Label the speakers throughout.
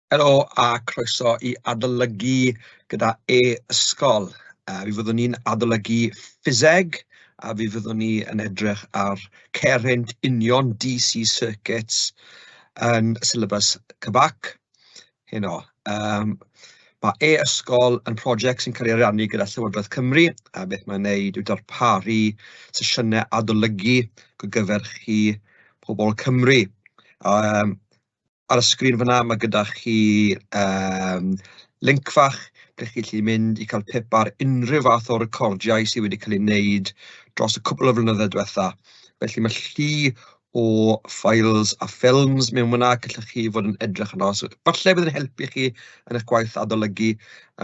Speaker 1: Helo a croeso i adolygu gyda e-ysgol. Fi fyddwn ni'n adolygu ffiseg a fi fyddwn ni yn edrych ar cerhynt union DC circuits yn syllabus CBAC heno. Mae e-ysgol yn prosiect sy'n cael ei ariannu gyda Llywodraeth Cymru, a beth mae'n wneud yw darparu sesiynau adolygu ar gyfer chi pobl Cymru. Ar y sgrin fan'na ma' gyda chi linc fach ble chi'n gallu mynd i cael pip ar unrhyw fath o recordiau sydd wedi cael eu wneud dros y cwpl o flynyddoedd diwetha. Felly ma' llu o files a ffilms mewn fan'na, gallwch chi fod yn edrych arno. So falle bydd yn helpu chi yn eich gwaith adolygu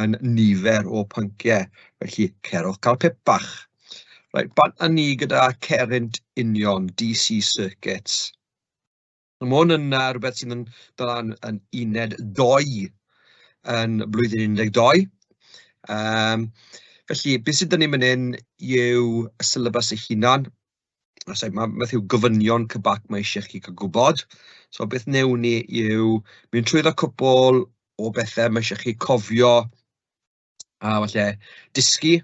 Speaker 1: yn nifer o pynciau, felly cerwch cael pip bach. Reit, bant â ni gyda cerhynt union, DC circuits. Mae hwn yn rhywbeth sydd yn dod lan yn uned dou yn blwyddyn 12. Felly, beth sydd 'da ni fan hyn yw y syllabus ei hunan. So, mae beth yw gofynion CBAC mae eisiau chi gael gwybod. So, beth wnewn ni yw mynd trwyddo cwpl o bethau mae eisiau chi cofio a falle dysgu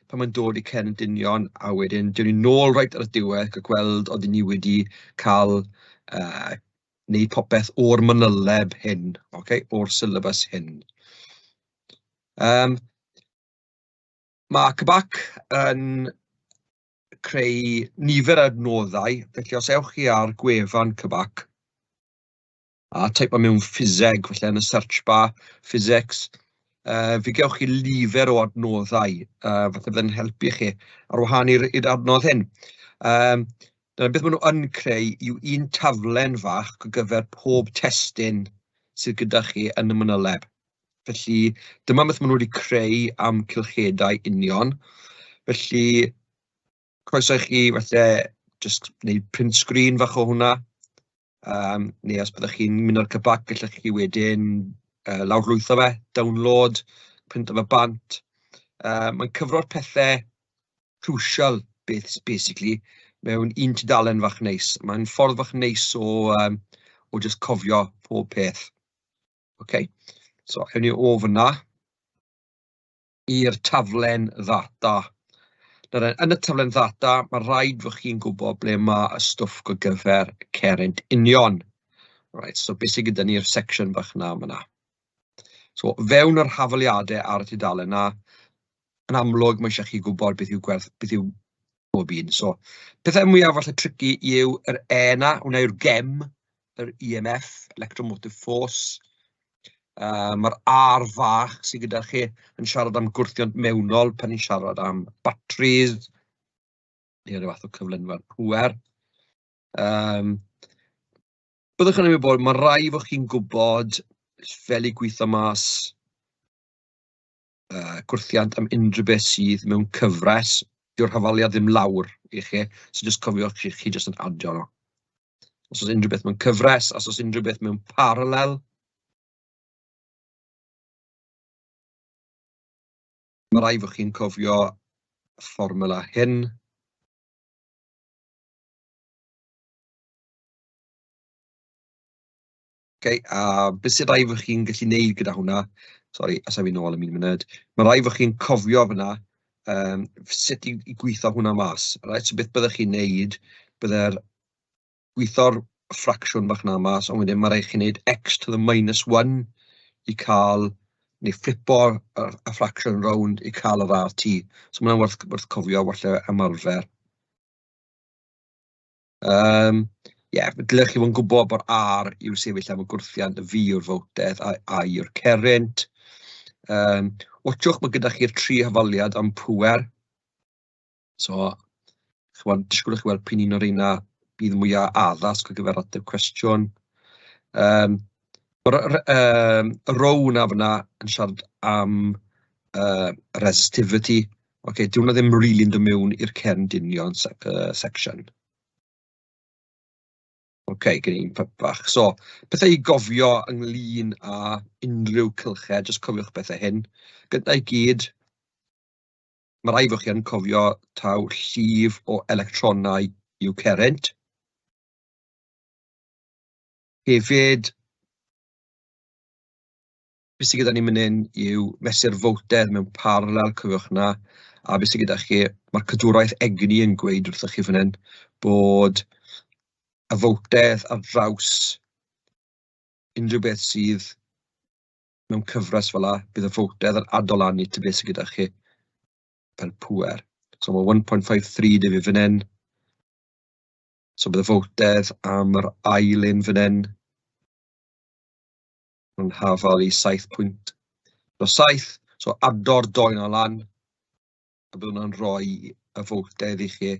Speaker 1: pan mae'n dod i Cefn Dynion, a wedyn dyn ni nôl reit ar y diwedd cael gweld odyn ni wedi cael wneud popeth o'r manyleb hyn, ocê, o'r syllabus hyn. Mae CBAC yn creu nifer o adnoddau, felly os ewch chi ar gwefan CBAC a teipo mewn ffiseg, falle yn y search bar, physics, fe gewch chi nifer o adnoddau falle bydd yn helpu chi ar wahân i'r adnodd hyn. Dyna beth maen nhw yn creu yw un taflen fach ar gyfer pob testun sydd gyda chi yn y manyleb. Felly dyma beth maen nhw wedi creu am cylchedau union. Felly croeso i chi falle jyst gwneud print screen fach o hwnna. Neu os byddwch chi'n mynd ar CBAC, gallwch chi wedyn lawrlwytho fe, download, printo fe bant. Mae'n cyfro'r pethau crucial, basically, mewn un tudalen fach neis. Mae'n ffordd fach neis o jyst cofio pob peth. OK, so ewn ni o fan'na i'r taflen ddata. Nawr then, yn y taflen ddata, mae rhaid fod chi'n gwybod ble mae y stwff go gyfer cerhynt union. Right, so beth sydd gyda ni'r section bach 'na fan'na. So fewn yr hafaliadau ar y tudalen 'na, yn amlwg mae eisiau chi gwybod beth yw gwerth, beth yw pob un. So pethau mwyaf falle tricky yw yr E 'na, hwnna yw'r gem, yr EMF, Electromotive Force. Mae'r R fach sydd gyda chi yn siarad am gwrthiant mewnol pan ni'n siarad am batteries, neu ryw fath o cyflenwad pŵer. Byddwch yn ymwybodol, mae rai fod chi'n gwybod fel i gweithio mas gwrthiant am unrhyw beth sydd mewn cyfres. Dyw'r hafaliad ddim lawr i chi, so jyst cofiwch chi, chi jyst yn adio nhw. Os oes unrhyw beth mewn cyfres, os oes unrhyw beth mewn paralel. Mae rai fod chi'n cofio fformula hyn. Okay, a beth sydd rai fod chi'n gallu neud gyda hwnna, sori, os af i nôl am un munud, mae rai fod chi'n cofio fyna sut i gweithio hwnna mas. Right? So beth byddwch chi'n neud, bydde'r gweithio'r ffracsiwn bach 'na mas, ond wedyn ma' raid chi wneud x to the minus 1 i cael, neu flipo'r y ffracsiwn rownd i cael yr RT. So ma' hwnna'n werth cofio falle ymarfer. Ie, dylech chi fod yn gwybod bod R yw sefyll am y gwrthiant, y V yw'r fowltedd a I yw'r cerrynt. Watchwch, mae gyda chi'r tri hafaliad am pŵer. So, chimod, disgwyl i chi weld p'un un o'r reina bydd mwya addas ar gyfer ateb cwestiwn. Ma'r y row 'na fan'na yn siarad am resistivity. Ocê, dyw hwnna ddim rili'n dod mewn i'r cefn dynion section. Ocê, gen i un pump bach. So, pethau i gofio ynglyn â unrhyw cylchau, jyst cofiwch bethau hyn. Gyda i gyd, mae rhaid fod chi yn cofio taw llif o electronau yw cerrynt. Hefyd, Beth sydd gyda ni mynd hyn yw mesur fowltedd mewn paralel, cofiwch na, a beth sydd gyda chi, mae'r cadwraeth egni yn gweud wrthych chi fan hyn bod y fowltedd ar draws unrhyw beth sydd mewn cyfres fel la, bydd y fowltedd yn adol lan i beth sydd gyda chi fel pŵer. So mae 1.53 dy fi fan hyn. So bydd y fowltedd am yr ail un fan hyn yn hafal i 7.7. So ador doi na lan, a bydd hwnna'n rhoi y fowltedd i chi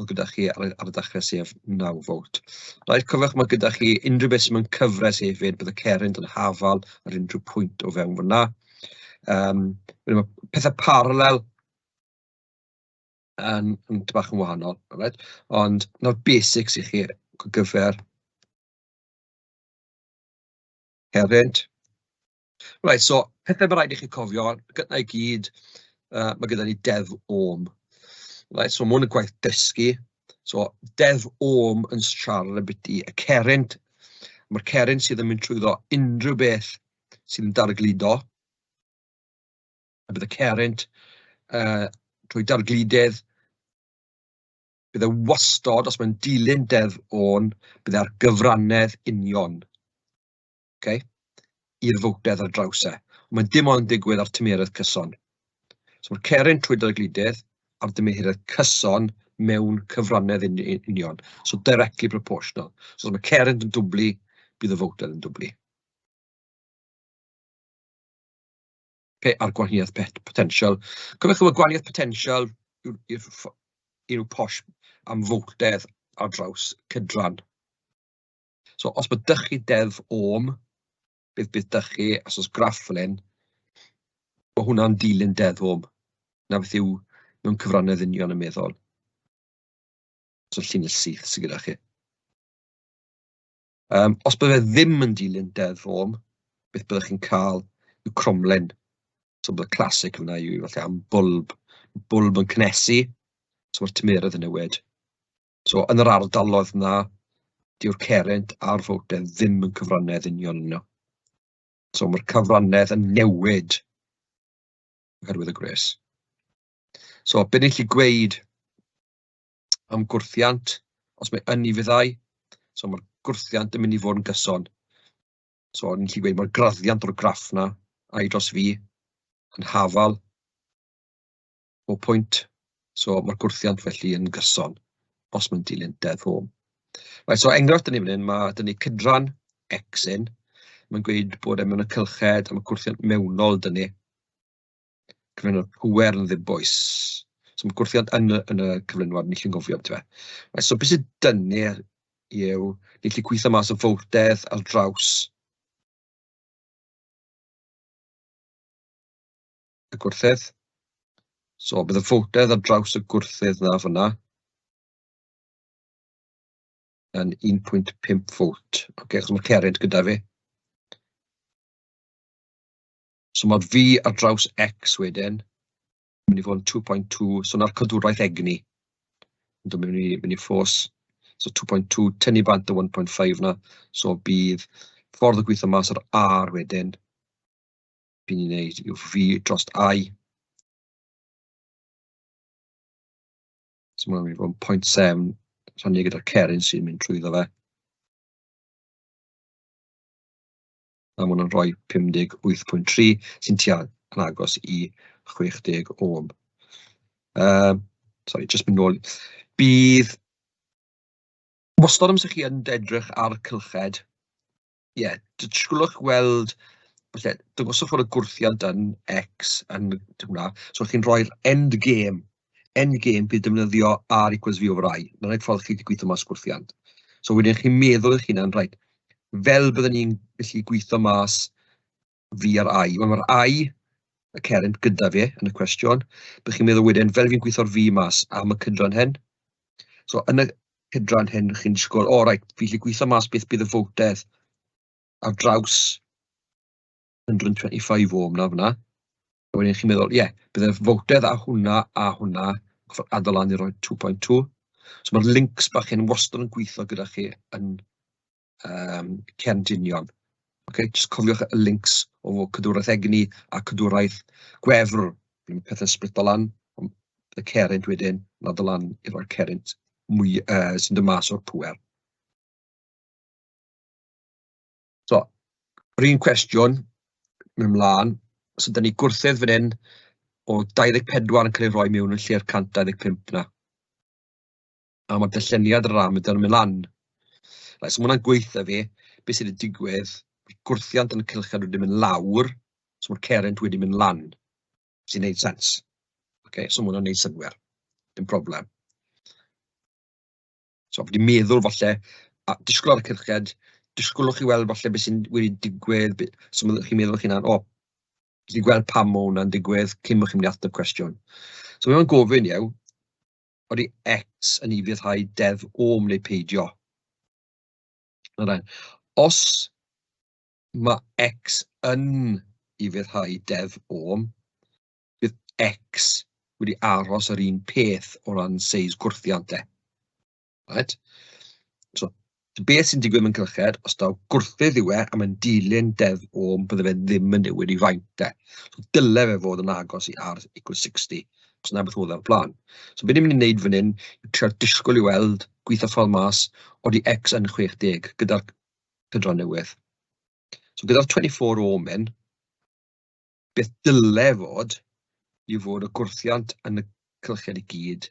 Speaker 1: oedd gyda chi ar, ar y dechrau, sef 9 volt. Rhaid cofiwch, mae gyda chi unrhyw beth sydd mewn cyfres hefyd, bydd y cerrynt yn hafal ar unrhyw pwynt o fewn fyna. Mae pethau paralel yn bach yn wahanol, right? Ond 'na'r basics i chi ar gyfer cerrynt. Right, so pethau mae rhaid i chi cofio, gyda i gyd, mae gyda ni deddf Ohm. Right, so mae hwn yn gwaith dysgu. So deddf Ohm yn siarad ambiti y cerrynt. Mae'r cerrynt sydd yn mynd trwyddo unrhyw beth sydd yn dargludo. A bydd y cerrynt trwy dargludedd, bydd e wastod, os mae'n dilyn deddf Ohm, bydd e ar gyfrannedd union, okay, i'r fowltedd ar draws e. Mae'n dim ond digwydd ar tymeredd cyson. So mae'r cerrynt trwy dargludedd ar dymeredd cyson mewn cyfrannedd union. So directly proportional. So os mae cerrynt yn dwblu, bydd y fowltedd yn dwblu. Okay, a'r gwahaniaeth potential. Cofiwch bod gwahaniaeth potential yw'r posh am fowltedd ar draws cydran. So os bod dych chi deddf Ohm, bydd dych chi, os oes graff fel hyn, mae hwnna'n dilyn deddf Ohm. Na beth yw mewn cyfrannedd union yn meddwl. So llinell syth sydd gyda chi. Os bydde ddim yn dilyn deddf Ohm, beth byddwch chi'n cael yw cromlin. So bydd y classic fyna yw falle am bwlb. Bwlb yn cynnesu, so mae'r tymeredd yn newid. So yn yr ardaloedd yna, dyw'r cerrynt a'r fowltedd ddim yn cyfrannedd union yno. So mae'r cyfrannedd yn newid oherwydd y gwres. So be ni'n gallu gweud am gwrthiant, os mae yn ufuddhau, so mae'r gwrthiant yn mynd i fod yn gyson. So ni'n gallu gweud mae'r graddiant o'r graff na, I dros V, yn hafal o pwynt. So mae'r gwrthiant felly yn gyson, os mae'n dilyn deddf Ohm. Right, so enghraifft dyn ni fan hyn, mae dyn ni cydran X in, mae'n gweud bod e mewn y cylched a mae gwrthiant mewnol dyn ni. Cyflenwad pŵer yn ddibwys. So mae gwrthiant yn y cyflenwad, ni'n gallu gofio beth fe. Right, so beth sydd dyn ni yw, ni'n gallu gweithio mas y fowltedd ar draws y gwrthydd. So bydd y fowltedd ar draws y gwrthydd na fyna yn 1.5 volt. Okay, achos mae'r cerrynt gyda fi. So mae V ar draws X wedyn yn mynd i fod yn 2.2, so na'r cadwraeth egni. Yn dod mynd i ffos. So 2.2, tynnu bant y 1.5 na. So bydd ffordd o gweithio mas ar R wedyn, bydd ni'n neud yw V dros I. So mae'n mynd i fod yn 0.7 rhannu gyda'r ceryn sy'n mynd trwyddo fe. A mae hwnna'n rhoi 58.3 sy'n tua yn agos i 60 ohm. Sorry, just mynd nôl. Bydd wastad amser chi yn edrych ar cylched, ie, yeah, disgwylwch weld, falle, dangoswch fod y gwrthiant yn X yn hwnna, so chi'n rhoi'r end game. End game bydd defnyddio R equals V over I. Na'r unig ffordd chi wedi gweithio mas gwrthiant. So wedyn chi'n meddwl eich hunan, reit, fel byddwn ni'n gallu gweithio mas V ar I. Wel, mae'r I, y cerrynt, gyda fi yn y cwestiwn. Byddwch chi'n meddwl wedyn, fel fi'n gweithio'r V mas am y cydran hyn. So yn y cydran hyn, chi'n disgwyl, o, reit, fi'n gallu gweithio mas beth bydd y fowltedd ar draws 125 ohm na fyna. A wedyn chi'n meddwl, ie, yeah, bydd y fowltedd a hwnna a hwnna, adael lan i roi 2.2. So mae'r links bach hyn wastad yn gweithio gyda chi yn cerdd union. Okay, jyst cofiwch y links o cadwraeth egni a cadwraeth gwefr, pethau splito lan, ond y cerrynt wedyn, yn dod lan i roi'r cerrynt mwy sy'n dod mas o'r pŵer. So, yr un cwestiwn, mynd ymlaen, so 'da ni gwrthedd fan hyn o 24 yn cael ei roi mewn yn lle'r 125 'na. A mae darlleniad yr ammeter yn mynd lan. Right, so ma' hwnna'n gweutho fi beth sydd wedi digwydd, gwrthiant yn y cylched wedi mynd lawr, so mae'r cerrynt wedi mynd lan, sy'n neud sens. Okay, so ma' hwnna'n neud synnwyr, dim problem. So fi 'di meddwl falle, a disgwyl ar y cylched, disgwylwch chi weld falle beth sy'n wedi digwydd, so chi'n meddwl chi'n hunan, o, fi 'di gweld pam ma' hwnna'n digwydd, cyn bod chi'n mynd i ateb cwestiwn. So mae o'n gofyn yw, odi X yn ufuddhau deddf Ohm neu peidio? Nawr then, os mae X yn ufuddhau deddf Ohm, bydd X wedi aros yr un peth o ran seis gwrthiant e. Right? So, beth sy'n digwydd mewn cylched, os daw gwrthydd yw e a mae'n dilyn deddf Ohm, bydde fe ddim yn newid ei faint e. So, dyle fe fod yn agos i R equals 60, os na beth oedd e'r blaen. So, beth ni'n mynd i wneud fan hyn, yw trio disgwyl i weld, gweithio ffordd mas, odi X yn 60 gyda'r cydran newydd. So, gyda'r 24 ohm hyn, beth dyle fod, yw fod y gwrthiant yn y cylched i gyd,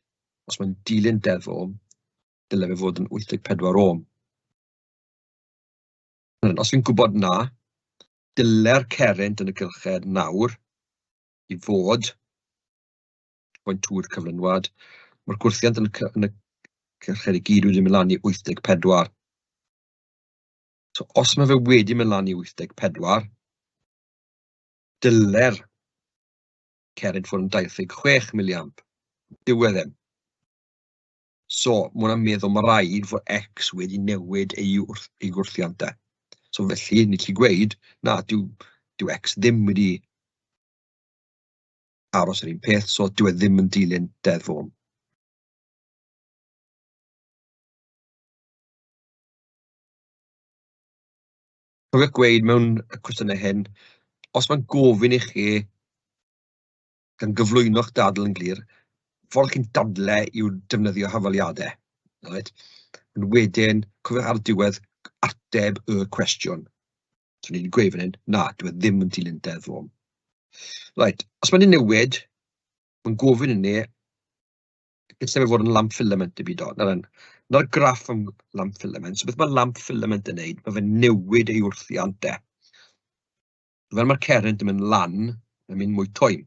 Speaker 1: os mae'n dilyn deddf Ohm, dyle fe fod yn 84 ohm. Os fi'n gwybod na, dyle'r cerrynt yn y cylched nawr i fod 0.2 i'r cyflenwad, mae'r gwrthiant yn y cylched i gyd wedi mynd lan i 84. So os mae fe wedi mynd lan i 84, dyle'r cerrynt fod yn 26 miliamp. Dyw e ddim. So, ma' hwnna'n meddwl ma' raid fod X wedi newid ei wrth ei gwrthiant e. So felly, ni'n gallu gweud, na, dyw, dyw X ddim wedi aros yr un peth, so dyw e ddim yn dilyn deddf Ohm. Cofiwch gweud mewn y cwestiynau hyn, os mae'n gofyn i chi gan gyflwyno'ch dadl yn glir, ffordd chi'n dadle yw defnyddio hafaliadau. Right? Ond wedyn, cofiwch ar y diwedd ateb y cwestiwn. So ni wedi gweud fan hyn, na, dyw e ddim yn dilyn deddf Ohm. Right, os mae'n newid, mae'n gofyn i ni, gallai fe fod yn lamp filament i byd o. Nawr, na'r graff am lamp filament. So beth mae lamp filament yn neud, mae fe'n newid ei wrthiant e. Fel mae'r cerrynt yn mynd lan, mae'n mynd mwy twym.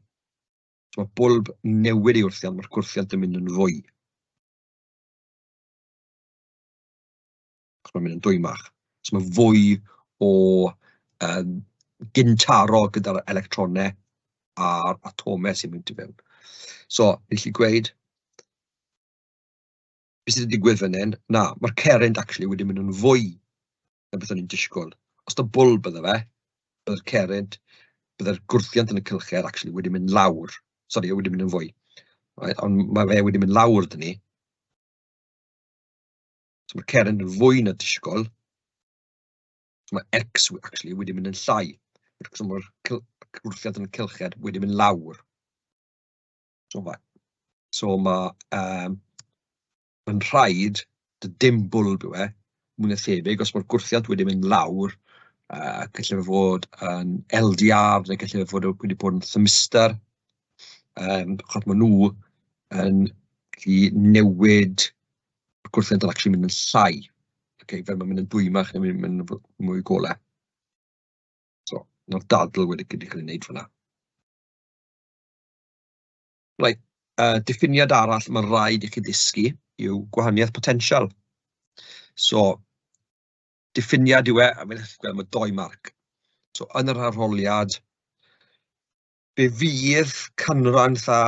Speaker 1: So mae bwlb newid ei wrthiant, mae'r gwrthiant yn mynd yn fwy. Achos mae'n mynd yn dwymach. So mae fwy o gyntaro gyda'r electronau a'r atomau sy'n mynd i fewn. So, ni'n gallu gweud, beth sydd wedi digwydd fan hyn? Na, mae'r cerrynt actually wedi mynd yn fwy na beth o'n i'n disgwyl. Os da bwlb bydde fe, bydde'r cerrynt, bydde'r gwrthiant yn y cylched actually wedi mynd lawr. Sori, wedi mynd yn fwy. Right? Ond mae fe wedi mynd lawr dyn ni. So mae'r cerrynt yn fwy na disgwyl. So mae X actually wedi mynd yn llai. So mae'r gwrthiant yn y cylched wedi mynd lawr. So mae, so mae, mae'n rhaid, dy dim bwlb yw e, mwy na thebyg, os mae'r gwrthiant wedi mynd lawr, gallai fe fod yn LDR, neu gallai fe fod wedi bod yn thermistor, achos maen nhw yn gallu newid y gwrthiant yn actually mynd yn llai. Okay, fel mae'n mynd yn dwymach neu mae'n mynd yn mwy golau. So, na'r dadl wedi cael ei wneud fan'na. Reit, diffiniad arall mae'n rhaid i chi ddysgu yw gwahaniaeth potensial. So, diffiniad yw e, a fel chi'n gweld mae dou marc. So, yn yr arholiad, fe fydd canran eitha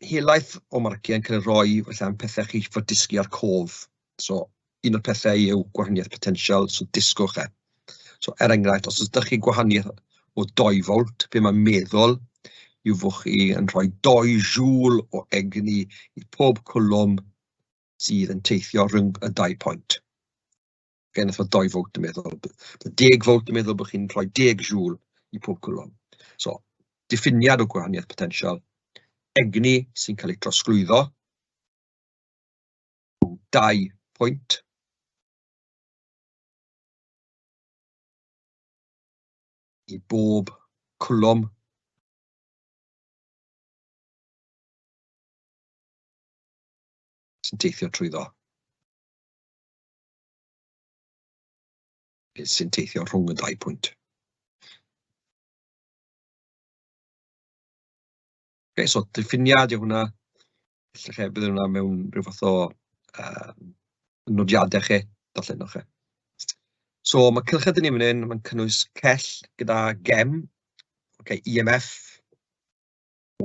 Speaker 1: helaeth o marciau yn cael eu rhoi falle am pethau chi fod dysgu ar cof. So, un o'r pethau yw gwahaniaeth potensial, so disgwch e. So, er enghraifft, os ydych chi gwahaniaeth o 2 volt, be mae'n meddwl yw fod chi yn rhoi 2 joule o egni i pob cwlwm sydd yn teithio rhwng y dau pwynt. Gen nath fod 2 volt yn meddwl, 10 volt yn meddwl bod chi'n rhoi 10 joule i pob cwlwm. So, diffiniad o gwahaniaeth potensial, egni sy'n cael ei trosglwyddo rhwng 2 pwynt i bob cwlwm sy'n teithio trwyddo. Sy'n teithio rhwng y ddau pwynt. Okay, so diffiniad yw hwnna. Felly chi, bydd hwnna mewn rhyw fath o nodiadau chi, darllenwch chi. So mae cylchedd ni fan hyn, mae'n cynnwys cell gyda gem, okay, EMF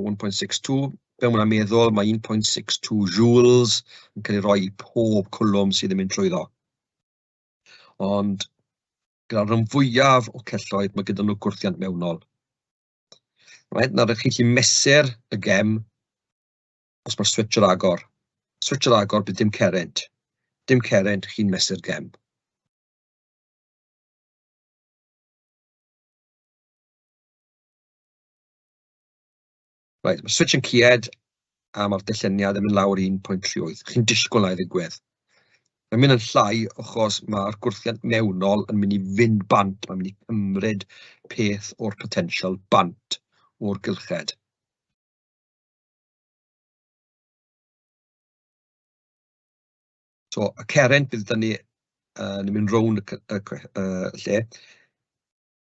Speaker 1: 1.62, be mae hwnna'n meddwl, mae 1.62 joules yn cael ei roi i pob cwlwm sydd yn mynd trwyddo. Ond gyda'r rhan fwyaf o celloedd, mae gyda nhw gwrthiant mewnol. Right, nawr chi'n gallu mesur y gem os mae'r switch ar agor. Switch ar agor, bydd dim cerrynt. Dim cerrynt, chi'n mesur gem. Right, mae'r switch yn cued a mae'r dilleniad yn mynd lawr 1.38. Chi'n disgwyl na i ddigwydd. Mae'n mynd yn llai achos mae'r gwrthiant mewnol yn mynd i fynd bant, mae'n mynd i cymryd peth o'r potensial bant o'r gylched. So, y cerrynt bydd 'da ni yn mynd rownd y lle,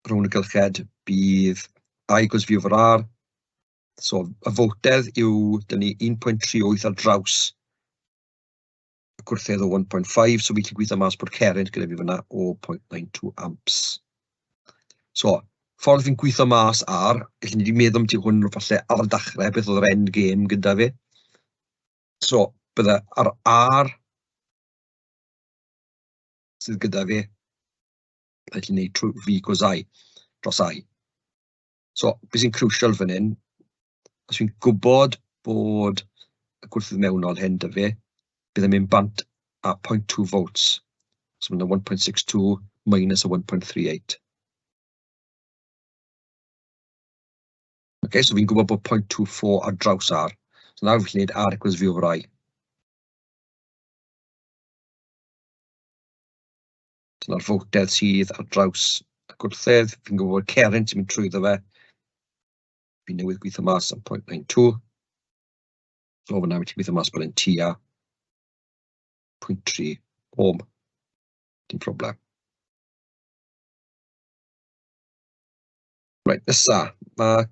Speaker 1: rownd y gylched, bydd I equals V over R. So, y foltedd yw, 'da ni 1.38 ar draws y gwrthedd o 1.5, so fi'n gallu gweithio mas bod cerrynt gyda fi fyna o 0.92 amps. So, ffordd fi'n gweithio mas ar, gallwn ni wedi meddwl ambiti hwn falle ar y dechrau, beth oedd yr end game gyda fi. So, bydde ar R sydd gyda fi, felly wneud trwy V equals I, dros I. So, beth sy'n crucial fan hyn, os fi'n gwybod bod y gwrthydd mewnol hyn 'da fi, bydd e'n mynd bant a 0.2 volts. So mae'n 1.62 minus y 1.38. Okay, so fi'n gwybod bod 0.24 ar draws R. So nawr fi'n gwneud R equals V over I. Dyna'r foltedd sydd ar draws y gwrthedd. Fi'n gwybod bod cerrynt sy'n mynd trwyddo fe. Fi newydd gweithio mas am 0.92. So fyna fi 'di gweithio mas bod e'n tua 0.3 ohm. Dim problem. Reit, nesa, mae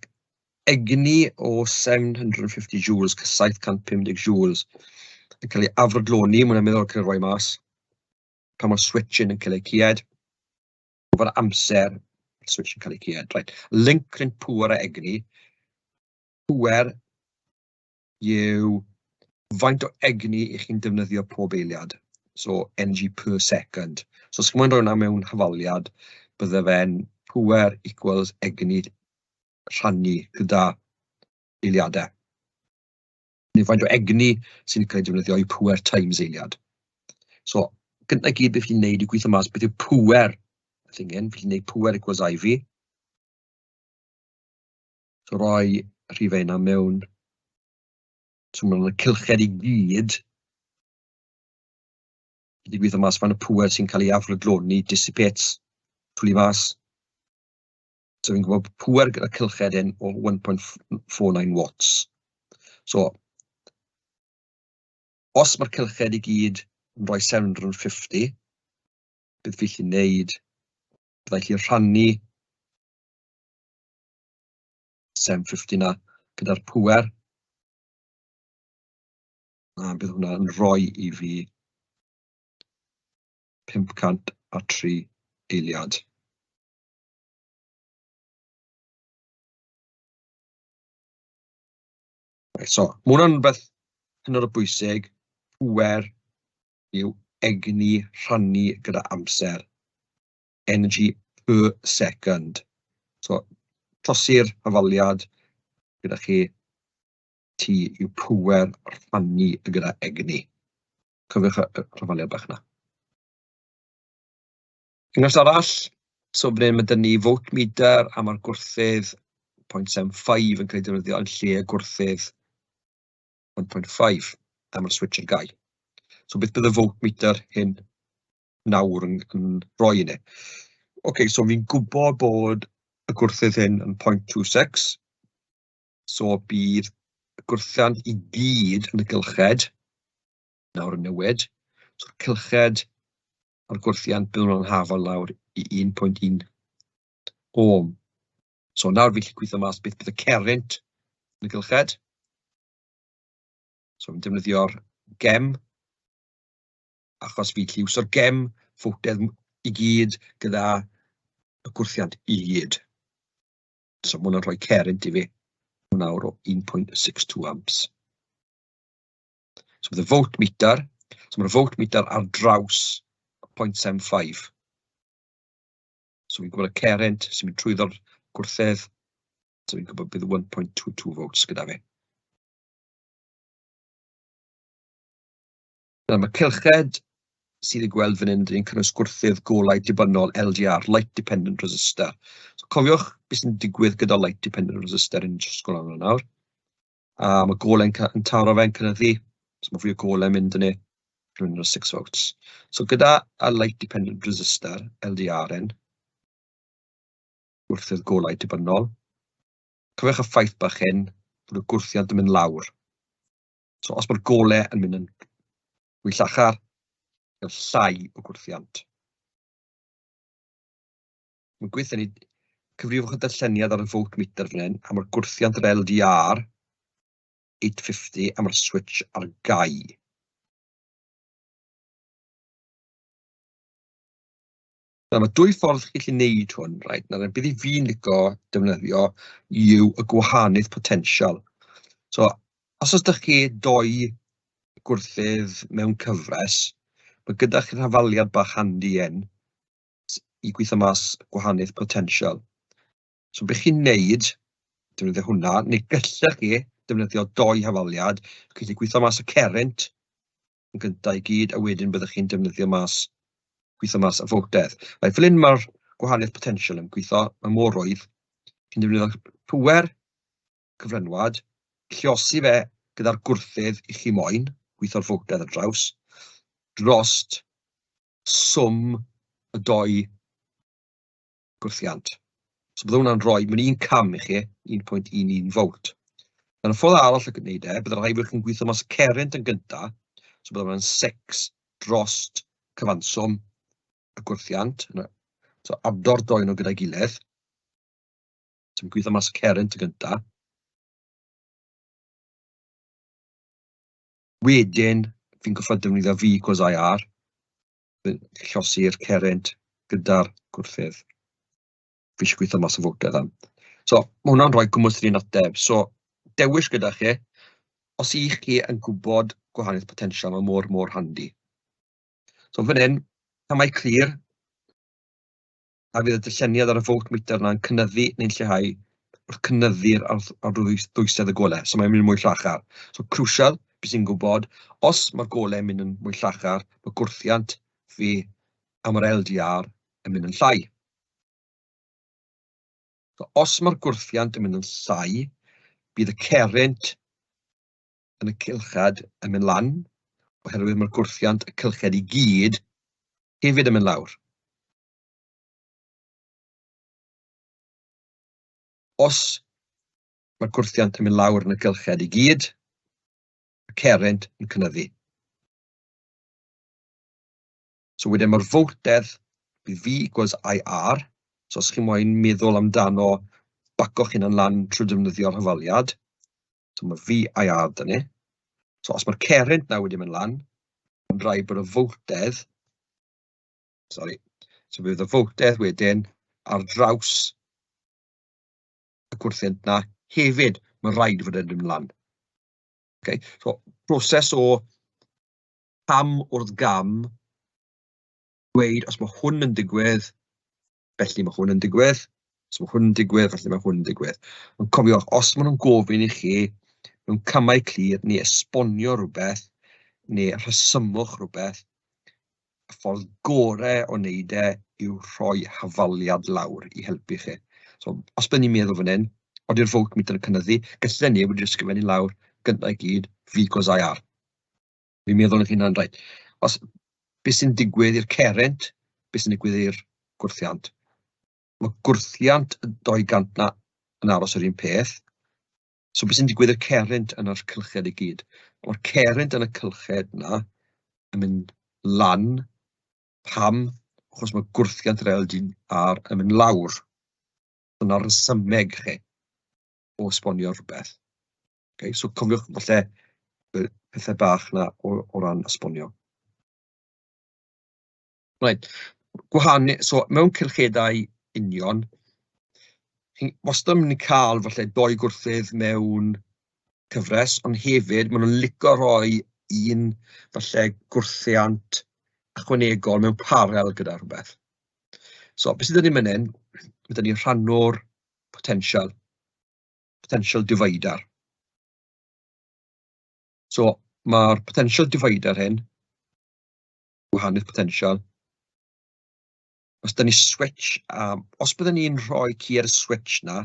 Speaker 1: egni o 750 joules, 750 joules, yn cael ei afrodloni, mae hwnna'n meddwl cael ei roi mas, pan mae'r switch yn cael ei cued, efo'r amser, mae'r switch yn cael ei cued. Right. Link rhwng pŵer a egni. Pŵer yw faint o egni i chi'n defnyddio pob eiliad. So, energy per second. So, os chi'n moyn rhoi hwnna mewn hafaliad, bydde fe'n pŵer equals egni rhannu gyda eiliadau. Neu faint o egni sy'n cael ei defnyddio i pŵer times eiliad. So, gyntaf gyd beth fi'n neud i gweithio mas beth yw pŵer y thing hyn. Fi'n neud pŵer equals IV. So, rhoi rhifau yna mewn. So, mae'n cylched i gyd. Fi wedi gweithio mas faint o pŵer sy'n cael ei afrodloni, dissipates, twli mas. So fi'n gwybod pŵer gyda cylched hyn o 1.49 watts. So, os mae'r cylched i gyd yn rhoi 750, beth fi gallu wneud, byddai gallu rhannu 750 na gyda'r pŵer. A bydd hwnna yn rhoi i fi 503 eiliad. Right, so, mae hwnna'n rhywbeth hynod o bwysig. Pŵer yw egni rhannu gyda amser. Energy per second. So, trosi'r hafaliad gyda chi, T yw pŵer rhannu gyda egni. Cofiwch y hafaliad bach yna. Enghraifft arall, so fan hyn ma' 'da ni voltmeter a ma'r gwrthydd 0.75 yn cael ei defnyddio yn lle y gwrthydd 1.5 a ma'r switch ar gau. So beth bydd y voltmeter hyn nawr yn yn rhoi i ni? Ok, so fi'n gwybod bod y gwrthydd hyn yn 0.26, so bydd y gwrthiant i gyd yn y gylched nawr yn newid. So'r cylched a'r gwrthiant, bydd hwnna'n hafal lawr i 1.1 ohm. So nawr fi'n gallu gweithio mas beth bydd y cerrynt yn y gylched. So fi'n defnyddio'r gem, achos fi'n gallu iwso'r gem fwtedd i gyd gyda y gwrthiant i gyd. So ma' hwnna'n rhoi cerrynt i fi nawr o 1.62 amps. So bydd y voltmeter, so mae'r voltmeter ar draws 0.75. So fi'n gwybod y cerrynt sy'n mynd trwyddo'r gwrthedd, so fi'n gwybod bydd 1.22 volts gyda fi. Nawr mae cylched sydd i'w gweld fan hyn, dyn ni'n cynnwys gwrthydd golau dibynnol LDR, Light Dependent Resistor. So cofiwch beth sy'n digwydd gyda Light Dependent Resistor yn ysgol arno nawr. A mae golau'n yn taro fe'n cynyddu, so mae fwy o golau'n mynd yn ei, rhywun o 6 volts. So gyda y Light Dependent Resistor, LDR yn, gwrthydd golau dibynnol, cofiwch y ffaith bach hyn, bod y gwrthiant yn mynd lawr. So os mae'r golau yn mynd yn fwy llachar, cael llai o gwrthiant. Mae'n gweithio ni, cyfrifwch y darlleniad ar y voltmeter fan hyn, a mae'r gwrthiant yr LDR 850 a mae'r switch ar gau. Nawr, mae dwy ffordd chi'n gallu gwneud hwn, right? Nawr, beth i fi'n licio defnyddio yw y gwahanydd potensial. So, os oes ydych chi doi gwrthydd mewn cyfres, mae gyda chi'r hafaliad bach handi hyn i gweithio mas gwahaniaeth potensial. So be chi'n neud, defnyddio hwnna, neu gallech chi defnyddio doi hafaliad, chi'n gallu gweithio mas y cerrynt yn gyntaf i gyd, a wedyn byddwch chi'n defnyddio mas, gweithio mas y fwltedd. Right, fel hyn mae'r gwahaniaeth potensial yn gweithio, mae mor rwydd. Chi'n defnyddio pŵer cyflenwad, lliosi fe gyda'r gwrthydd i chi moyn, gweithio'r fwltedd ar draws, drost swm y doi gwrthiant. So bydde hwnna'n rhoi, mewn un cam i chi, 1.11 volt. Yn y ffordd arall o gwneud e, bydde rhaid bod chi'n gweithio mas y cerrynt yn gyntaf, so bydde hwnna'n 6 drost cyfanswm y gwrthiant. So ador doi nhw gyda'i gilydd. So yn gweithio mas y cerrynt yn gyntaf. Wedyn, fi'n gorfod defnyddio V equals IR, llosi'r cerrynt gyda'r gwrthydd. Fi eisiau gweithio mas y fwltedd am. So, mae hwnna'n rhoi gwmws i'r un ateb. So, dewis gyda chi, os ych chi yn gwybod gwahaniaeth potensial, mae mor, mor handi. So, fan hyn, camau clir, a fydd y darlleniad ar y voltmeter yna'n cynyddu neu'n lleihau wrth cynyddu'r arddwysedd y golau. So mae'n mynd yn mwy llachar. So crucial, beth sy'n gwybod, os mae'r golau'n mynd yn mwy llachar, mae gwrthiant fi am yr LDR yn mynd yn llai. So os mae'r gwrthiant yn mynd yn llai, bydd y cerrynt yn y cylched yn mynd lan, oherwydd mae'r gwrthiant y cylched i gyd hefyd yn mynd lawr. Os mae'r gwrthiant yn mynd lawr yn y cylched i gyd, y cerrynt yn cynyddu. So wedyn mae'r fwltedd, bydd V equals IR, so os chi moyn meddwl amdano baco'ch hunan lan trwy defnyddio'r hafaliad, so mae V IR 'da ni. So os mae'r cerrynt na wedi mynd lan, mae'n rhaid bod y fwltedd, sori, so bydd y fwltedd wedyn ar draws y gwrthiant 'na hefyd, mae'n rhaid fod e'n mynd lan. Okay? So proses o cam wrth gam, dweud os mae hwn yn digwydd, felly mae hwn yn digwydd, os mae hwn yn digwydd, felly mae hwn yn digwydd. Ond cofiwch, os maen nhw'n gofyn i chi mewn camau clir neu esbonio rhywbeth, neu rhesymwch rhywbeth, y ffordd gorau o wneud e yw rhoi hafaliad lawr i helpu chi. So, os byddwn ni'n meddwl fan hyn, odi'r voltmeter yn cynyddu, gallen ni wedi ysgrifennu lawr gyntaf i gyd, V equals IR. Fi'n meddwl yn hunan, reit, os beth sy'n digwydd i'r cerrynt, beth sy'n digwydd i'r gwrthiant. Mae gwrthiant y 200 na yn aros yr un peth, so beth sy'n digwydd i'r cerrynt yn yr cylched i gyd? Mae'r cerrynt yn y cylched na yn mynd lan. Pam? Achos mae gwrthiant yr LDR yn mynd lawr. Dyna'r rhesymeg chi o esbonio rhywbeth. Okay, so cofiwch falle y pethau bach na o ran esbonio. Right, gwahanu, so mewn cylchedau union, chi wastad yn mynd i cael falle dou gwrthydd mewn cyfres, ond hefyd maen nhw'n licio rhoi un falle gwrthiant ychwanegol mewn parel gyda rhywbeth. So beth sydd 'da ni fan hyn, mae 'da ni rhannwr potensial, potential divider. So mae'r potential divider hyn, gwahaniaeth potensial, os 'da ni switch, os byddwn ni'n rhoi ci ar y switch 'na,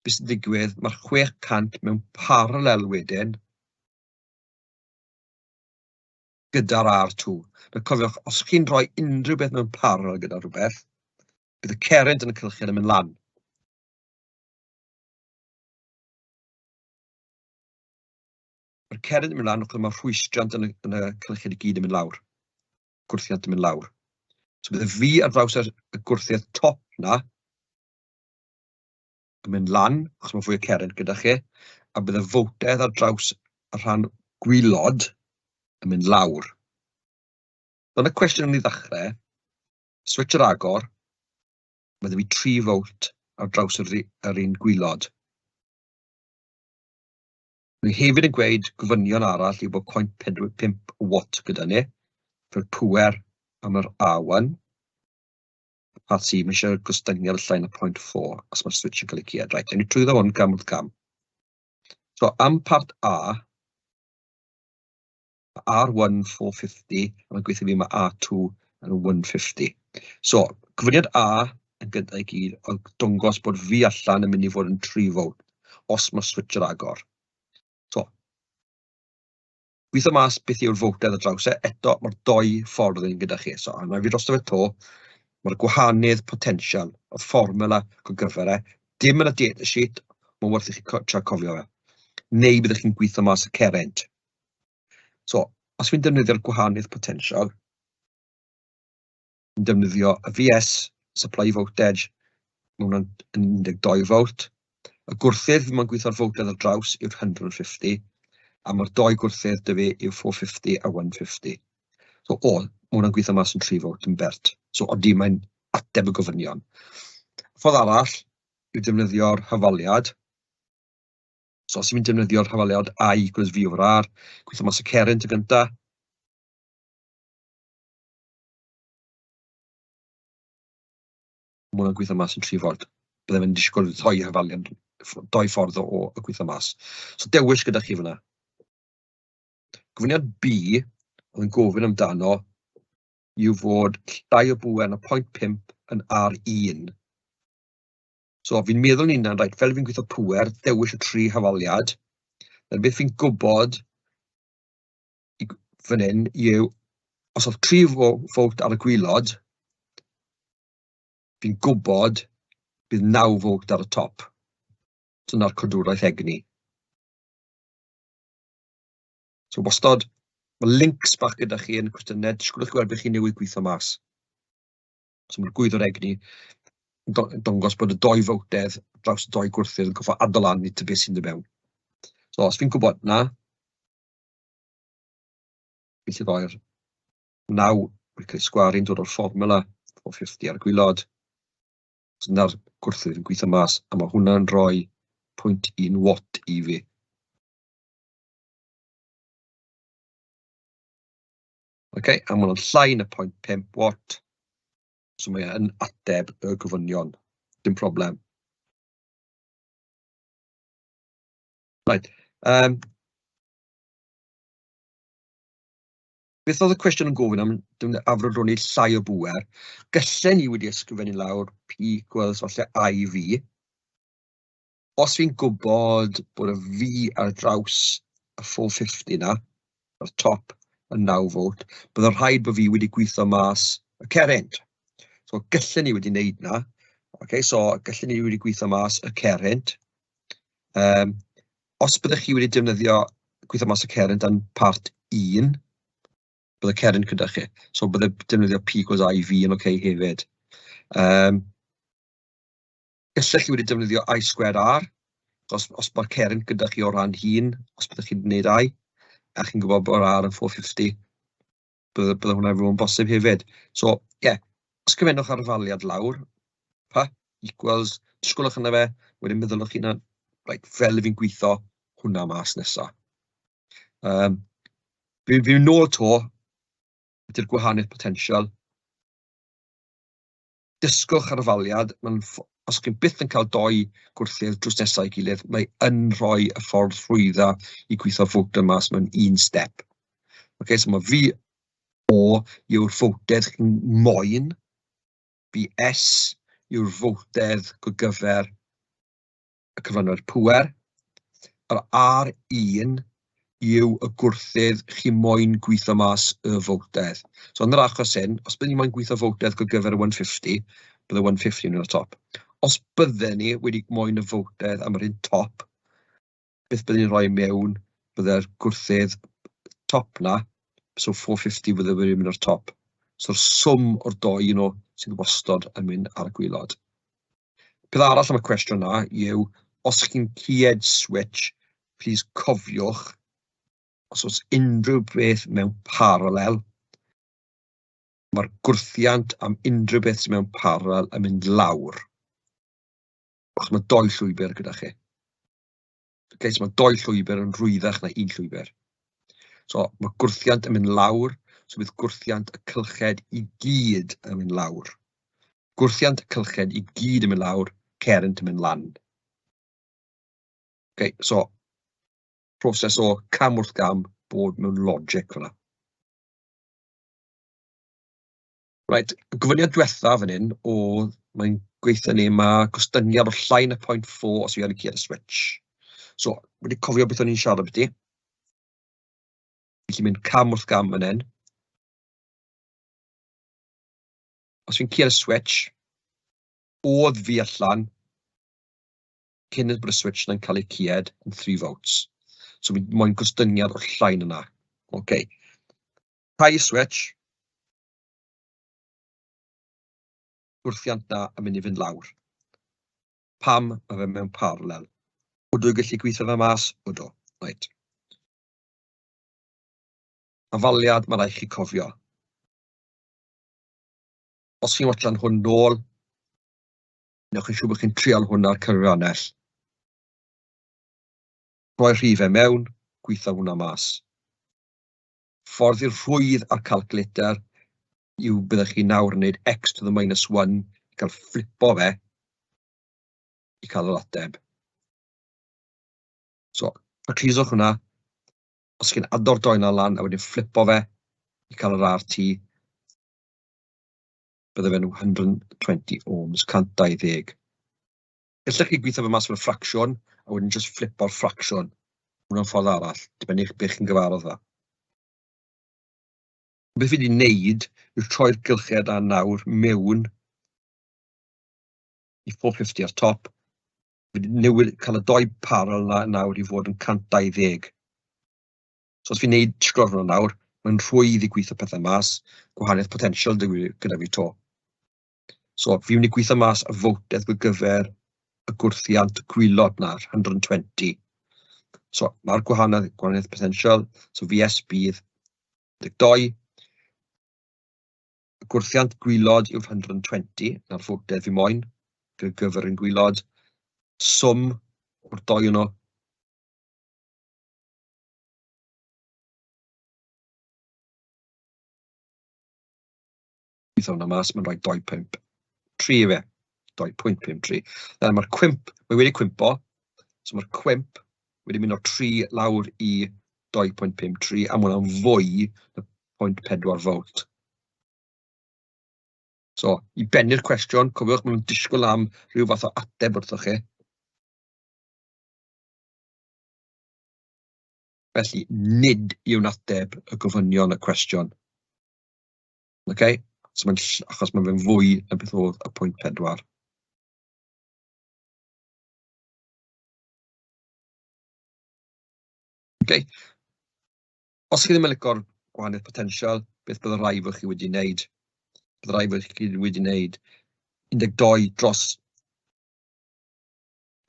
Speaker 1: beth sy'n digwydd, mae'r 600 mewn paralel wedyn gyda'r R2. Nawr cofiwch, os chi'n rhoi unrhyw beth mewn paralel gyda rhywbeth, bydd y cerrynt yn y cylched yn mynd lan. Mae'r cerrynt yn mynd lan, achos mae'r rhwystriant yn y cylched i gyd yn mynd lawr. Gwrthiant yn mynd lawr. So bydd y V ar draws y gwrthiant top na yn mynd lan, achos mae fwy o cerrynt gyda chi, a bydd y fowtedd ar draws y rhan gwylod yn mynd lawr. Dyna cwestiwn yn ei ddechrau, switch yr agor, mae 'da fi 3 volt ar draws yr un gwylod. Ni hefyd yn gweud gofynion arall yw bod 0.45 watt gyda ni, fel pŵer am yr A1. Part C, mae eisiau gostyngiad llai na 0.4 os mae'r switch yn cael ei cued. Reit, ewn ni trwyddo hwn gam wrth gam. So, am part A, R1 450, a mae'n gweithio fi mae R2 yn 150. So, gofyniad A yn gyntaf i gyd oedd dangos bod fi allan yn mynd i fod yn 3 volt os mae'r switch ar agor. So, gweithio mas beth yw'r voltedd ar draws e, eto mae'r doi ffordd yn gyda chi. So, a na fi drosto fe to, mae'r gwahanydd potensial, y fformula go gyfer e, dim yn y data sheet, mae'n werth i chi trio cofio fe. Neu byddwch chi'n gweithio mas y cerrynt. So, os fi'n defnyddio'r gwahanydd potensial, yn defnyddio y VS, supply voltage, mae hwnna'n 12 volt. Y gwrthydd mae'n gweithio'r voltedd ar draws yw'r 150, a mae'r doi gwrthydd 'da fi yw 450 a 150. So, o, mae hwnna'n gweithio mas yn 3 volt yn bert. So, odi, mae'n ateb y gofynion. Ffordd arall yw defnyddio'r hafaliad. So, os yw'n defnyddio'r hafaliad I equals V over R, gweithio mas y cerrynt y gyntaf. Mae hwnna'n gweithio mas yn 3 volt. Byddai fe'n disgwyl ddoi hafaliad, doi ffordd o gweithio mas. So dewis gyda chi fyna. Gofyniad B, oedd yn gofyn amdano, yw fod llai o bŵer na 0.5 yn R1. So fi'n meddwl yn hunan, reit, fel fi'n gweithio pŵer, dewis y tri hafaliad. Nawr beth fi'n gwybod fan hyn yw, os oedd 3 volt ar y gwylod, fi'n gwybod bydd 9 volt ar y top. Dyna'r codwraeth egni. So wastad, mae links bach gyda chi yn y cwestiynau, disgwyl chi weld beth chi newydd gweithio mas. So mae'r gwyddor egni yn dangos bod y doi fowtedd draws y doi gwrthydd yn goffa adol lan i ty beth sy'n dod mewn. So os fi'n gwybod na, fi'n gallu rhoi'r 9 wedi cael ei sgwaru'n dod o'r fformula 450 ar y gwylod. So dyna'r gwrthydd yn gweithio mas, a mae hwnna'n rhoi 0.1 watt i fi. Ok, a mae hwnna'n llai na 0.5 watt, so mae yn ateb y gofynion, dim problem. Right, Beth oedd y cwestiwn yn gofyn am afrodroni llai o bŵer? Gallen ni wedi ysgrifennu lawr P equals falle IV. Os fi'n gwybod bod y V ar draws y 450 na, ar top y 9 volt, bydde rhaid bod fi wedi gweithio mas y cerrynt. So gallen ni wedi wneud na. Okay, so gallen ni wedi gweithio mas y cerrynt. Os byddech chi wedi defnyddio gweithio mas y cerrynt yn part 1, bydde cerrynt gyda chi. So bydde defnyddio P equals IV yn oce hefyd. Gallech chi wedi defnyddio I squared R, os mae'r cerrynt gyda chi o ran hun, os byddech chi'n gwneud I, a chi'n gwybod bod R yn 450, bydde hwnna fod yn bosib hefyd. So, ie, yeah, ysgrifennwch arfaliad lawr, P equals, disgwylwch yna fe, wedyn meddylwch chi na, right, fel fi'n gweithio hwnna mas nesa. Fi'n nôl to, ydy'r gwahaniaeth potensial. Dysgwch arfaliad, os chi'n byth yn cael doi gwrthydd drws nesaf i gilydd, mae yn rhoi y ffordd rhwydda i gweithio fowter mas mewn un step. Okay, so mae VO yw'r fowtedd chi'n moyn, VS yw'r fowtedd gyfer y cyflenwad pŵer, yr R1 yw y gwrthydd chi moyn gweithio mas y fowtedd. So yn yr achos hyn, os byddwn ni moyn gweithio fowtedd gyfer y 150, bydde 150 yn y top. Os bydden ni wedi moyn y fowtedd am yr un top, beth byddwn ni'n rhoi mewn, bydde'r gwrthydd top na, so 450 bydde wedi mynd o'r top. So'r swm o'r doi nhw sydd wastod yn mynd ar y gwaelod. Peth arall am y cwestiwn na yw, os chi'n cyd switch, please cofiwch, os oes unrhyw beth mewn paralel, mae'r gwrthiant am unrhyw beth sydd mewn paralel yn mynd lawr. Achos mae doi llwybr gyda chi. Okay, so mae doi llwybr yn rwyddach na un llwybr. So mae gwrthiant yn mynd lawr, so bydd gwrthiant y cylched i gyd yn mynd lawr. Gwrthiant y cylched i gyd yn mynd lawr, cerrynt yn mynd lan. Okay, so proses o cam wrth gam bod mewn logic fyna. Reit, y gofyniad diwethaf fan hyn oedd, mae'n gweithio ni, mae gostyngiad o llai na 0.4 os yw ar y cyd y switch. So, wedi cofio beth o'n i'n siarad byti. Felly mynd cam wrth gam fan hyn. Os fi'n cyd y switch, oedd fi allan cyn bod y switch na'n cael ei cyd yn 3 volts. So, fi'n moyn gostyngiad o llai na 'na. OK. Cau y switch. Gwrthiant na yn mynd i fynd lawr. Pam? Mae fe mewn paralel. Ydw i'n gallu gweithio fe mas? Ydw. Reit. Hafaliad, mae rhaid chi cofio. Os chi'n watchan hwn nôl, newch chi'n siŵr bod chi'n trial hwn ar cyfrannell. Rhoi rhifau mewn, gweithio hwnna mas. Ffordd i'r rhwydd ar calculator yw byddech chi nawr yn gwneud x to the minus 1 i cael flipo fe i cael yr ateb. So, practiswch hwnna. Os chi'n ado'r doi 'na lan a wedyn flipo fe i cael yr RT, bydde fe'n 120 ohms, 120. Gallech chi gweithio fe mas fel ffracsiwn, a wedyn jyst flipo'r ffracsiwn. Hwnna'n ffordd arall, dibynnu beth chi'n gyfarwydd â. Beth fi wedi wneud yw troi'r gylched â nawr mewn i 450 ar top. Fi wedi newid, cael y doi parallel na nawr i fod yn 120. So os fi'n neud sgor hwnna nawr, mae'n rhwydd i gweithio pethau mas, gwahaniaeth potensial gyda fi to. So fi'n mynd i gweithio mas y fowtedd ar gyfer y gwrthiant gwylod na'r 120. So mae'r gwahaniaeth potensial, so VS bydd 12. Y gwrthiant gwylod yw'r 120, na'r fowtedd fi moyn, gyda gyfer yn gwylod. Swm o'r doi yno. Gweithio hwnna mas, mae'n rhoi 2.3 i fe. 2.53. Nawr mae'r cwymp, mae wedi cwympo, so mae'r cwymp wedi mynd o 3 lawr i 2.53, a mae hwnna'n fwy na 0.4 volt. So, i bennu'r cwestiwn, cofiwch, maen nhw'n disgwyl am rhyw fath o ateb wrthoch chi. Felly, nid yw'n ateb y gofynion y cwestiwn. Okay? So mae'n, achos mae fe'n fwy na beth oedd y pwynt 4. Okay. Os chi ddim yn lico'r gwahaniaeth potensial, beth bydde rhaid fod chi wedi wneud? Bydde rhaid fod chi wedi wneud 12 dros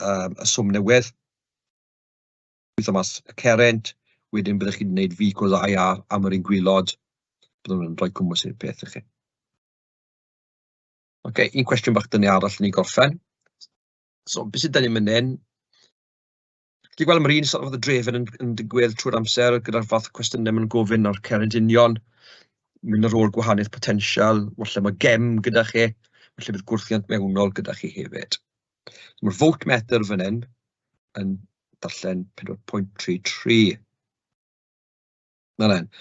Speaker 1: y swm newydd, gweithio mas y cerrynt, wedyn byddech chi'n gwneud V equals IR am yr un gwylod, byddwn yn rhoi cwmwys i'r peth i chi. Oce, un cwestiwn bach dynnu arall i ni gorffen. So, beth sydd dyn ni'n mynd hyn? Chi'n gweld mae'r un sort of y drefn yn, yn digwydd trwy'r amser gyda'r fath o cwestiynau maen nhw'n gofyn o'r cerrynt union, mynd ar ôl gwahaniaeth potensial, falle mae gem gyda chi, falle bydd gwrthiant mewnol gyda chi hefyd. So, mae'r voltmeter fan hyn yn darllen 4.33. Na len.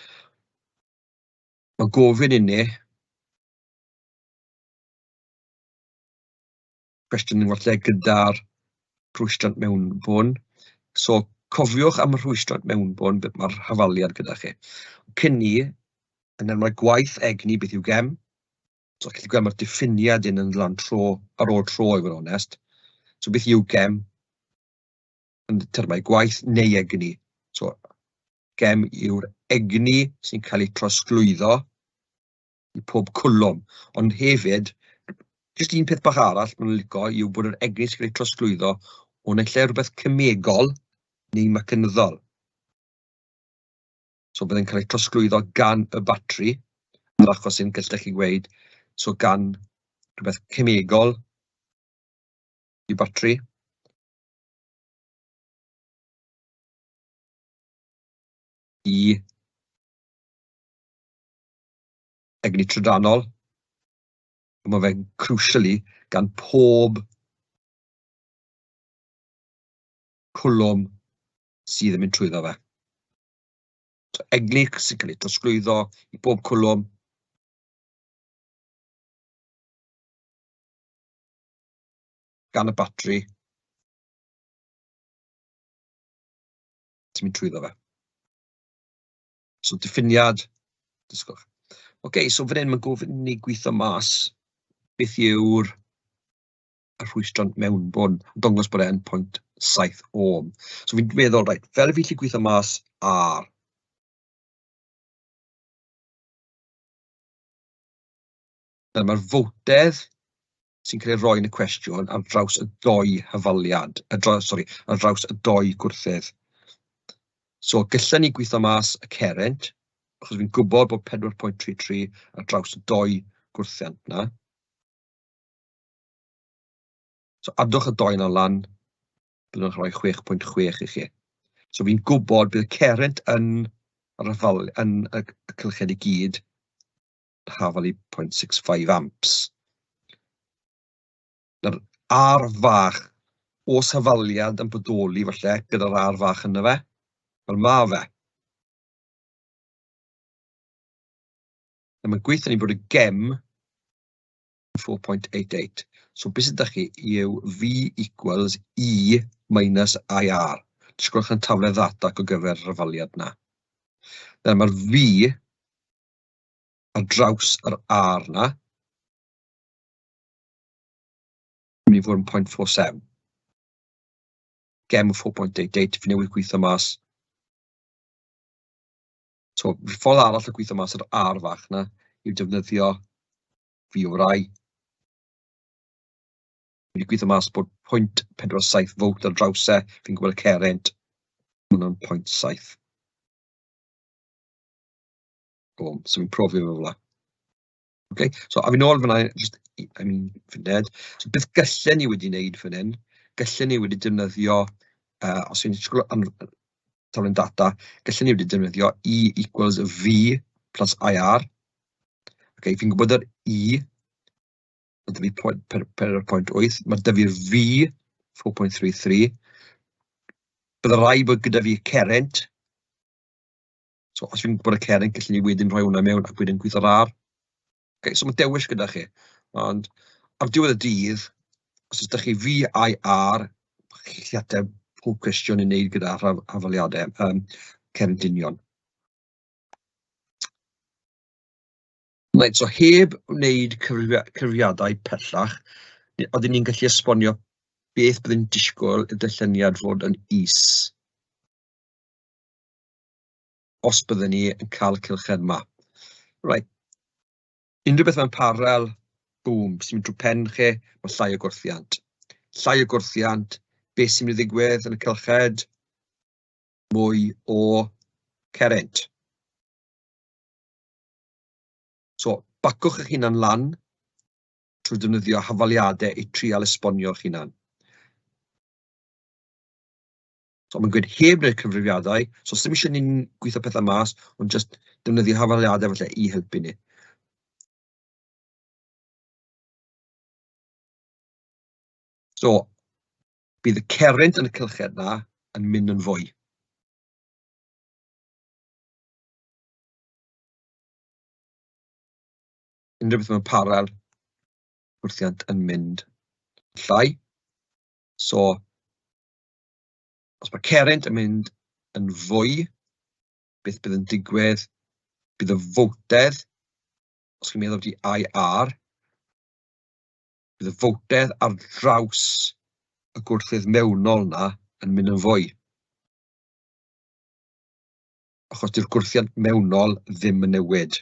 Speaker 1: Mae gofyn i ni cwestiwn yn falle gyda'r rhwystrant mewnbwn. So cofiwch am y rhwystrant mewnbwn, beth mae'r hafaliad gyda chi. Cyn ni, yn enwau gwaith egni beth yw gem. So chi'n gweld mae'r diffiniad un yn lan tro ar ôl tro i fod yn onest. So beth yw gem? Yn termau gwaith neu egni. So gem yw'r egni sy'n cael ei trosglwyddo i pob cwlwm. Ond hefyd, jyst un peth bach arall maen nhw'n lico yw bod yr egni sy'n cael ei trosglwyddo o naill ai rhywbeth cemegol neu mecanyddol. So bydd e'n cael ei trosglwyddo gan y batri, yn yr achos sy'n gallech chi gweud, so gan rhywbeth cemegol i batri, i egni trydanol, a mae fe'n crucially gan pob cwlwm sydd yn mynd trwyddo fe. So, egni sy'n cael ei drosglwyddo i bob cwlwm. Gan y batri sy'n mynd trwyddo fe. So diffiniad, dysgwch. Oce, so fan hyn mae'n gofyn i ni gweithio mas beth yw'r y rhwystrant mewnbwn, yn dangos bod e'n 0.7 ohm. So fi'n meddwl, reit, fel fi gallu gweithio mas R. Nawr mae'r fowtedd sy'n cael ei roi yn y cwestiwn ar draws y doi hafaliad, y dro, sori, ar draws y doi gwrthydd. So gallen ni gweithio mas y cerrynt, achos fi'n gwybod bod 4.33 ar draws y doi gwrthiant na. So adwch y doi yna lan, byddwn yn rhoi 6.6 i chi. So fi'n gwybod bydd y cerrynt yn yr hafal, yn y cylched i gyd hafal i 0.65 amps. Nawr, R fach, os hafaliad yn bodoli falle gyda'r R fach yna fe, wel ma fe. Nawr mae'n gweithio ni bod y gem 4.88. So beth sydd â chi yw V equals E minus IR. Disgwylwch yn taflen ddata ar gyfer yr hafaliad na. Nawr mae'r V ar draws yr R na. Mynd i fod yn 0.47. Gem 4.88, fi newydd gweithio mas. So, ffordd arall o gweithio mas yr R fach na yw defnyddio V over I. Fi wedi gweithio mas bod 0.47 volt ar draws e, fi'n gweld cerrynt, mae hwnna'n 0.7. Boom, so fi'n profi fe fel 'na. Okay? So, a fi'n ôl fyna, just, I mean, funed. So, beth gallen ni wedi wneud fan hyn? Gallen ni wedi defnyddio, os fi'n disgwyl taflen data, gallen ni wedi defnyddio E equals V plus IR. Okay, fi'n gwybod yr E, mae 'da fi 4.8, mae 'da fi'r V, 4.33. Bydde rhaid bod gyda fi cerrynt. So os fi'n gwybod y cerrynt, gallwn ni wedyn rhoi hwnna mewn ac wedyn gweithio'r R. Okay, so mae dewis gyda chi. Ond ar diwedd y dydd, os ydych chi V, I, R, chi'n gallu ateb pob cwestiwn i wneud gyda hafaliadau cerrynt union. Reit, so heb wneud cyfrifiadau pellach, oedden ni'n gallu esbonio beth byddwn ni'n disgwyl i'r darlleniad fod yn is os byddwn ni yn cael y cylched yma. Reit, unrhyw beth mewn parel, bŵm, sy'n mynd drwy pen chi, mae llai o gwrthiant. Llai o gwrthiant, beth sy'n mynd i ddigwydd yn y cylched? Mwy o cerrynt. So, bacwch eich hunan lan trwy defnyddio hafaliadau i trial esbonio eich hunan. So, mae'n gweud heb wneud cyfrifiadau, so os ddim eisiau ni'n gweithio pethau mas, ond jyst defnyddio hafaliadau falle i helpu ni. So, bydd y cerrynt yn y cylched na yn mynd yn fwy. Unrhyw beth mewn parel, gwrthiant yn mynd llai. So, os mae cerrynt yn mynd yn fwy, beth bydd yn digwydd? Bydd y fowtedd, os chi'n meddwl di IR, bydd y fowtedd ar draws y gwrthydd mewnol na yn mynd yn fwy. Achos dyw'r gwrthiant mewnol ddim yn newid.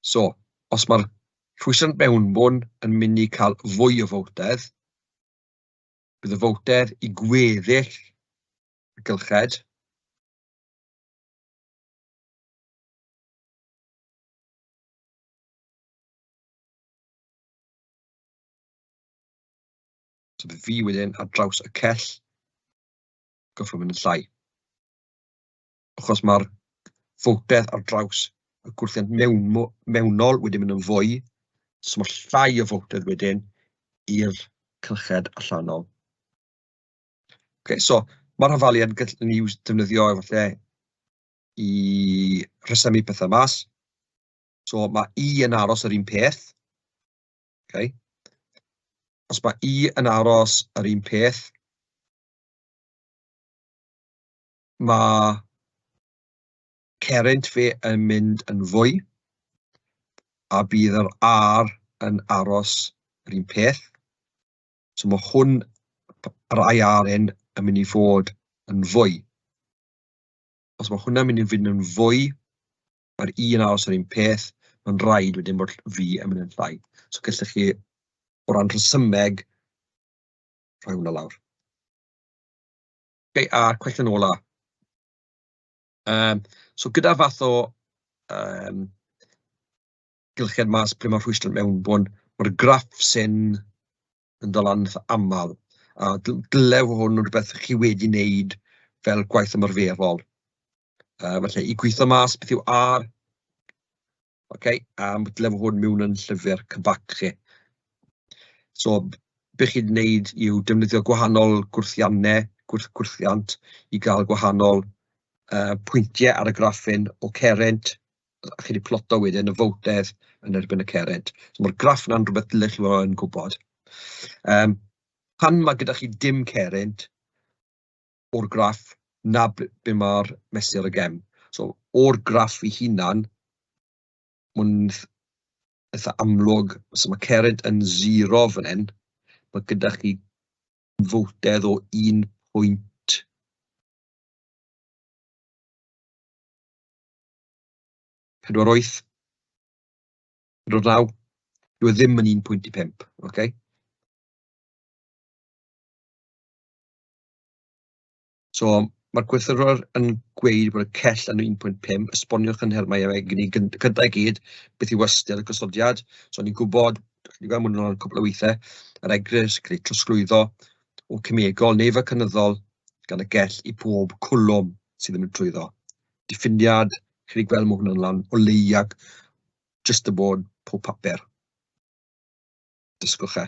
Speaker 1: So, os mae'r rhwystrant mewnbwn yn mynd i cael fwy o fowtedd, bydd y fowtedd i gweddill y gylched So bydd fi wedyn ar draws y cell gorfod mynd yn llai. Achos mae'r fowtedd ar draws y gwrthiant mewnol wedi mynd yn fwy, so mae llai o fowtedd wedyn i'r cylched allanol. Okay, so mae'r hafaliad gallwn ni defnyddio efallai i rhesymu pethau mas. So mae I yn aros yr un peth. Okay. Os mae I yn aros yr un peth, mae cerrynt fi yn mynd yn fwy, a bydd yr R yn aros yr un peth. So mae hwn, yr IR hyn, yn mynd i fod yn fwy. Os mae hwnna'n mynd i fynd yn fwy, mae'r I yn aros yr un peth, mae'n rhaid wedyn bod V yn mynd yn llai. So gallech chi, o ran rhesymeg, rhoi hwnna lawr. Okay, a'r cwestiwn ola. So gyda fath o gylched mas ble mae rhwystr mewnbwn, mae'r graff sy'n yn dod lan eitha aml, a dyle hwn yn rhywbeth chi wedi wneud fel gwaith ymarferol. Felly, i gweithio mas beth yw R, okay, a dyle hwn mewn yn llyfr cybac chi. So, be chi'n wneud yw defnyddio gwahanol gwrthiannau, gwrthiant, i gael gwahanol pwyntiau ar y graffin o cerrynt, a chi wedi ploto wedyn y fowtedd yn erbyn y cerrynt. So mae'r graff yna'n rhywbeth dylech chi fod yn gwybod. Pan mae gyda chi dim cerrynt o'r graff, na be mae'r mesur y gem. So o'r graff ei hunan, mae'n eitha amlwg, so mae cerrynt yn 0 fan hyn, mae gyda chi fowtedd o 1.48, 49, dyw e ddim yn 1.5, ocê? So mae'r gwerthurwr yn gweud bod y cell yn 1.5, esboniwch yn nhermau egni gyda'i gyd beth yw ystyr y gosodiad. So ni'n gwybod, chi'n gweld mwyn yn cwpl o weithiau, yr egrys yn cael ei trosglwyddo o cemegol neu fecanyddol gan y gell i pob cwlwm sydd yn mynd trwyddo. Diffiniad, chi wedi gweld mae hwnna'n lan o leia Jyst y bod pob papur. Dysgwch e.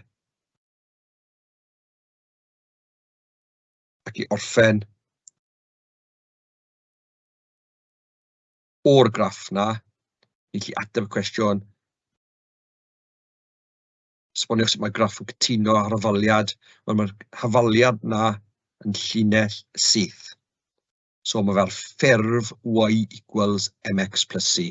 Speaker 1: Ac i orffen, o'r graff 'na, ni'n gallu ateb y cwestiwn, esboniwch sut mae graff yn cytuno â'r hafaliad. Wel, mae'r hafaliad 'na yn llinell syth. So mae fe'r ffurf y equals mx plus c.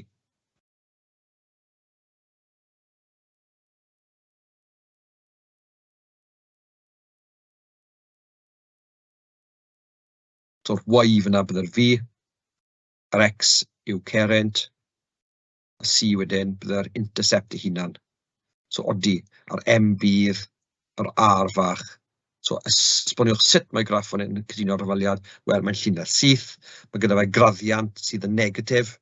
Speaker 1: So'r y fyna bydde'r v, yr x yw cerrynt, a c wedyn bydde'r intercept ei hunan. So odi, a'r m bydd yr r fach. So esboniwch sut mae graff fan hyn yn cytuno â'r hafaliad. Wel, mae'n llinell syth, mae gyda fe graddiant sydd yn negatif.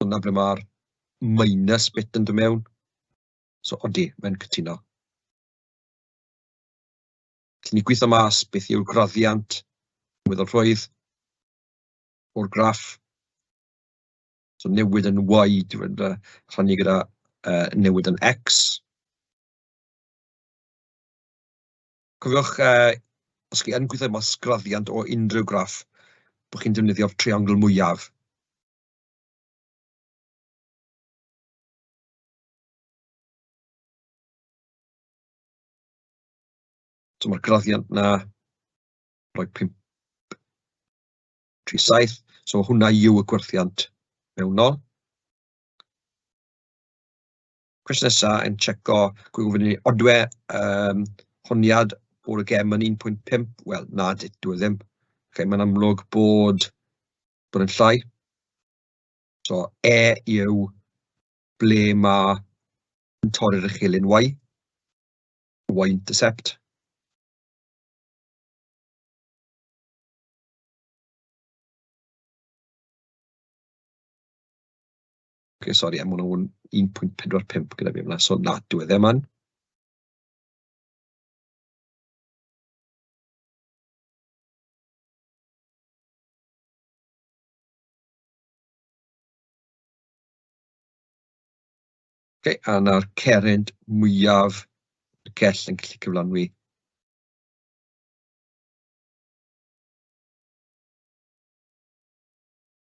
Speaker 1: Dyna ble mae'r minus bit yn dod mewn. So odi, mae'n cytuno. Felly ni gweithio mas beth yw'r graddiant weddol rhwydd o'r graff. So newid yn y, dwi'n rhannu gyda newid yn x. Cofiwch, os chi yn gweithio mas graddiant o unrhyw graff, bod chi'n defnyddio'r triongl mwyaf. So mae'r graddiant 'na, rhoi 5, 3, 7. So hwnna yw y gwerthiant mewnol. Cwestiwn nesaf yn checo, gofyn i ni, odwe honiad bod y gem yn 1.5? Wel, na, dyw e ddim. Okay, mae'n amlwg bod, bod yn llai. So E yw ble mae yn torri'r echelin Y. Y-intercept. Ok, sori, am hwnnw 1.45 gyda fi yma, so na, dyw e ddim yn. Ok, a 'na'r cerrynt mwyaf y cell yn gallu cyflanwi.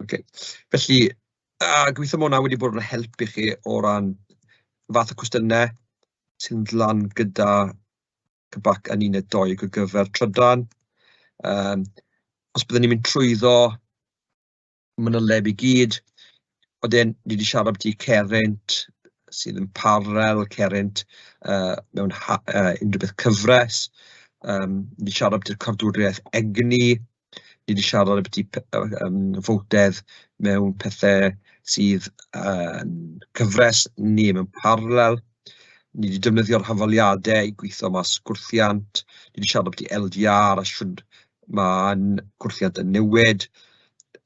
Speaker 1: Ok, felly, a gobeithio ma' hwnna wedi bod yn help i chi o ran fath o cwestiynau sy'n dod lan gyda CBAC yn uned 2 ar gyfer trydan. Os byddwn ni'n mynd trwyddo manyleb i gyd. Wedyn, ni 'di siarad ambiti cerrynt sydd yn parallel, cerrynt mewn unrhyw beth cyfres. Ni 'di siarad ambiti'r cordwriaeth egni, ni 'di siarad ambiti fowtedd mewn pethe sydd yn cyfres neu mewn parallel. Ni 'di defnyddio'r hafaliadau i gweithio mas gwrthiant, ni 'di siarad ambiti LDR a shwd ma'n gwrthiant yn newid.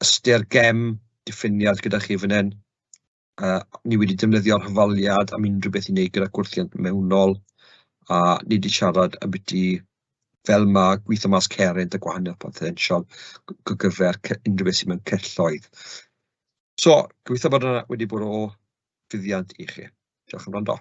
Speaker 1: Ystyr gem, diffiniad gyda chi fan hyn. Ni wedi defnyddio'r hafaliad am unrhyw beth i wneud gyda gwrthiant mewnol, a ni 'di siarad ambiti fel ma' gweithio mas cerrynt a gwahaniaeth potensial gyfer unrhyw beth sydd mewn celloedd. So, gobeithio bod hwnna wedi bod o fuddiant i chi. Diolch am wrando.